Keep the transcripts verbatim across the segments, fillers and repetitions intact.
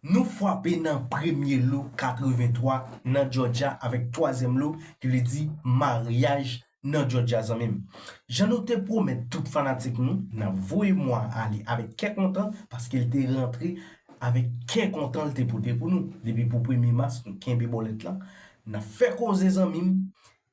Nou frape nan premye lo katrevenntwa nan Georgia avèk twazyèm lo ki vle di maryaj nan Georgia, zanmi m. Jan nou te pwomèt tout fanatik nou, n ap voye mwa a ale avèk kè kontan paske l te rantre avèk kè kontan l te pote pou nou. Depi pou premye mas, nou kenbe bòlèt la. N ap fè koze, zanmi m.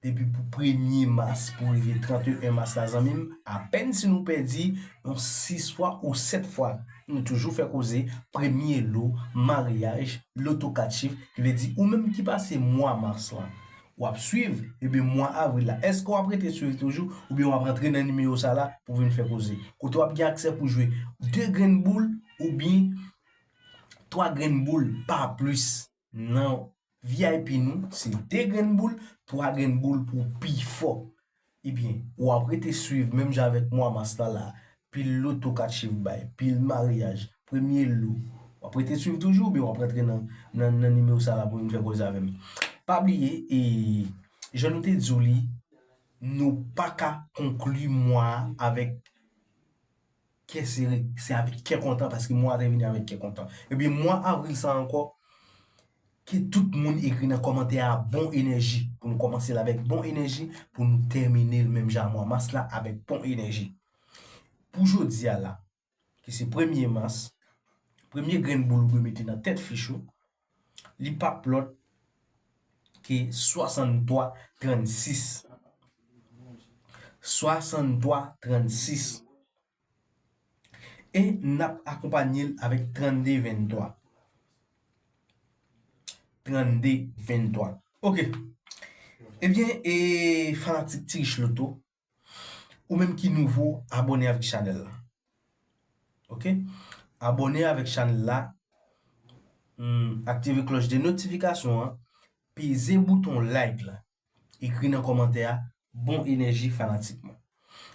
Depi pou premye mas pou rive trannteyen mas la, zanmi m, apèn si nou pèdi yon sis fwa ou sèt fwa, nou toujou fè koze. Premye lo, maryaj, loto kat chif, ki vle di ou menm ki pase mwa mas lan, w ap swiv, ebyen mwa avril la, èske w ap rete swiv toujou, oubyen w ap rantre nan nimewo sa la pou vin fè koze? Kote w ap gen aksè pou jwe de grenn boul oubyen twa grenn boul, pa plis. Nan V I P nou, se de grenn boul, twa grenn boul pou pi fò. Ebyen, w ap rete swiv menm jan avèk mwa mas la la. Pil loto kat chif bay, pil maryaj, premye lo. W ap rete swiv toujou, oubyen w ap rantre nan, nan, nan nimewo sa la pou vin fè koze avè m? Pa bliye, e, jan nou te di w li, nou pa ka konkli mwa a avèk kè sere, se avèk kè kontan, paske mwa a te vini avèk kè kontan. Ebyen, mwa avril sa ankò, ke tout moun ekri nan kòmantè a bon enèji, pou nou kòmanse l avèk bon enèji, pou nou tèmine l menm jan a mwa mas la avèk bon enèji. Pou jodi a la, ki se premye mas, premye grenn boul ou dwe mete nan tèt fich ou, li p ap lòt ke swasanntwa trannsis. Swasanntwa trannsis. E n ap akonpanye l avèk trannde venntwa. Trannde venntwa. Ok. Ebyen, e fanatik Ti Rich Loto, ou menm ki nouvo, abòne avèk chanèl la. Ok? Abòne avèk chanèl la. Hmm, aktive klòch de notifikasyon an. Peze bouton like la. Ekri nan kòmantè a, bon enèji fanatik mwen.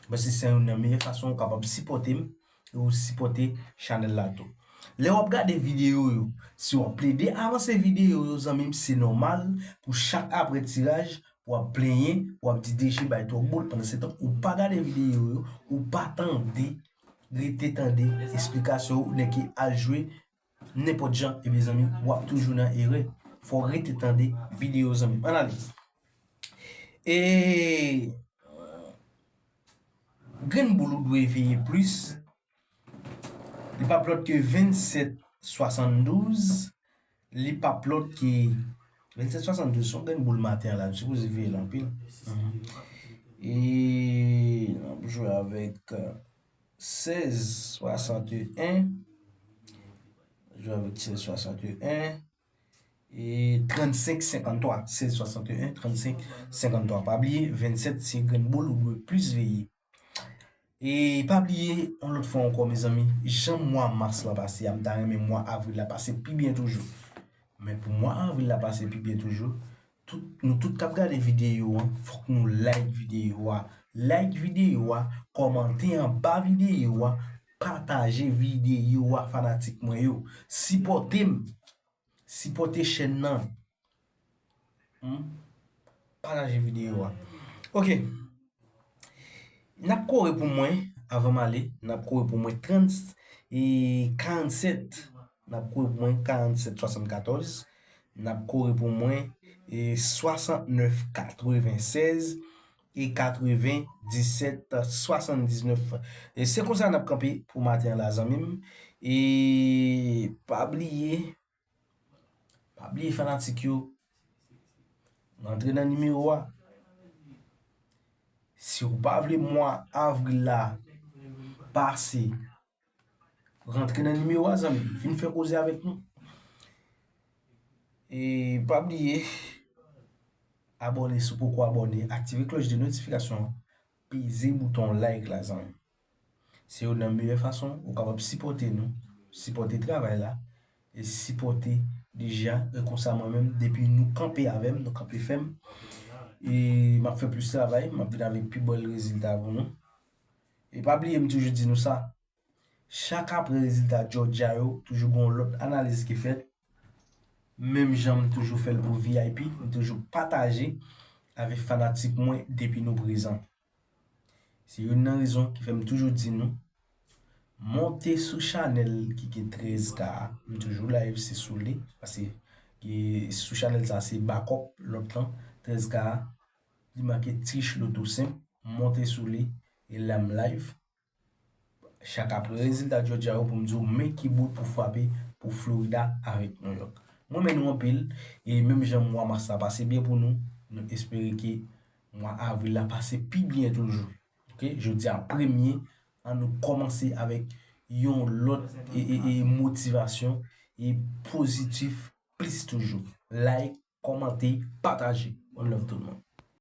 Paske se youn nan meyè fason ou kapab sipòte m e ou sipòte chanèl la tou. Lè w ap gade videyo yo, si w ap plede avanse videyo yo, zanmi m, se nòmal pou chak apre tiraj, w ap plenyen, w ap di D J bay twòp boul, pandan se tan ou pa gade videyo yo, ou pa tande, rete tande esplikasyon yo, ou nèk al jwe nenpòt jan, ebyen zanmi, w ap toujou nan erè. Fò w rete tande videyo, zanmi. Analiz. E grenn boul ou dwe veye plis, li p ap lòt ke vennsèt swasanndouz, li p ap lòt ke vennsèt swasanndouz, se yon grenn boul maten an la, nou sipoze veye l anpil. Mhm. E n ap jwe avèk, euh, sèz swasanteyen. Jwe avèk sèz swasanteyen. E trannsenk senkanntwa. Sèz swasanteyen, trannsenk senkanntwa. Pa bliye, vennsèt se grenn boul ou dwe plis veye. E pa bliye, yon lòt fwa ankò, mezanmi, jan mwa mas la pase a, m ta renmen mwa avril la pase pi byen toujou. Men pou mwa avril la pase pi byen toujou, tout, nou tout k ap gade videyo an, fòk nou like videyo a. Like videyo a, kòmante anba videyo a, pataje videyo a, fanatik mwen yo. Sipòte m. Sipòte chèn nan. Hmm? Pataje videyo a. Ok. N ap kore pou mwen, avan m ale, n ap kore pou mwen trant e karannsèt. N ap kore pou mwen karannsèt swasannkatòz. N ap kore pou mwen e swasannnèf katrevensèz e katrevendisèt swasanndiznèf. E se konsa n ap kanpe pou maten an la, zanmi m. E pa bliye, pa bliye fanatik yo, rantre nan nimewo a. Si w pa vle mwa avril la pase, rantre nan nimewo a, zanmi. Vin fè koze avèk nou. E pa bliye, abòne si w poko abòne, aktive klòch de notifikasyon an, peze bouton like la, zanmi. Se youn nan meyè fason ou kapab sipòte nou, sipòte travay la, e sipòte deja, e konsa mwen menm, depi nou kanpe avè m, nou kanpe fè m, e m ap fè plis travay, m ap vin avèk pi bèl rezilta pou nou. E pa bliye, m toujou di nou sa, chak apre rezilta Georgia yo, toujou gen yon lòt analiz ki fèt, menm jan m toujou fè l pou V I P, m toujou pataje avèk fanatik mwen depi nou prezan. Se youn nan rezon ki fè m toujou di nou, Monte sou chanèl ki gen trèz K a. M toujou live, se sou li. Paske sou chanèl sa se bakòp lòt lan. Trèz K a, li make Trish Loto senp. Monte sou li e la m live. Chak apre rezilta Georgia yo pou m di w men ki bout pou frape pou Florida avèk New York. Mwen renmen nou anpil e menm jan mwa mas la pase byen pou nou, nou espere ke mwa avril la pase pi byen toujou. Ok, jodi a premye, an nou kòmanse avèk yon lòt e, e, e motivasyon e pozitif plis toujou. Like, kòmante, pataje. One love tout moun.